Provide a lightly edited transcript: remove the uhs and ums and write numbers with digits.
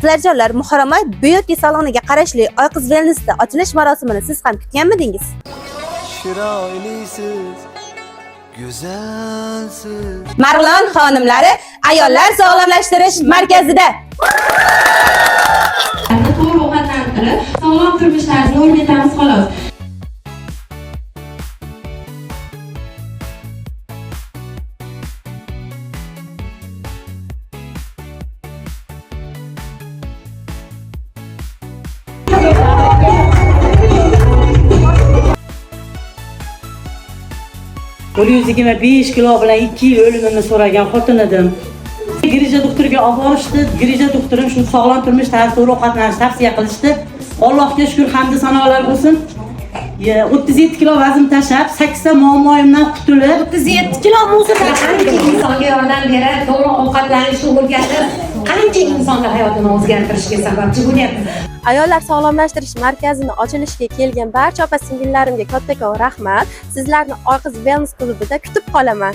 Sizlarjonlar, Muharramay Beauty saloniga qarashli Oyqiz Wellness'da ochilish marosimini siz ham kutganmidingiz? Chiroylisiz, go'zalsiz. Marg'ilon xonimlari ayollar sog'lomlashtirish markazida. To'g'ri ovqatlantirib, sog'lom turmush tarzini o'rgatamiz, xolos. Bir 125 kilo bilan 2 yil o'limimni so'ragan xotin edim. Girija doktoriga olib borishdi. Girija doktorim shu sog'lom turmush tarzi, to'g'ri ovqatlanishni tavsiya qilishdi. Allohga shukur, hamdu sanolar bo'lsin. 37 kilo vazn tashlab, 8 ta muammoyimdan qutulib, 37 kilo muzir. Qancha insonga yordam berib, to'g'ri ovqatlanishni o'rgatib, qancha insonlar hayotini o'zgartirishga sababchi bo'lyapti. Ayollar sog'lomlashtirish markazini ochilishiga kelgan barcha opa singillarimga kattakon rahmat. Sizlarni Oyqiz Wellness klubida kutib qolaman.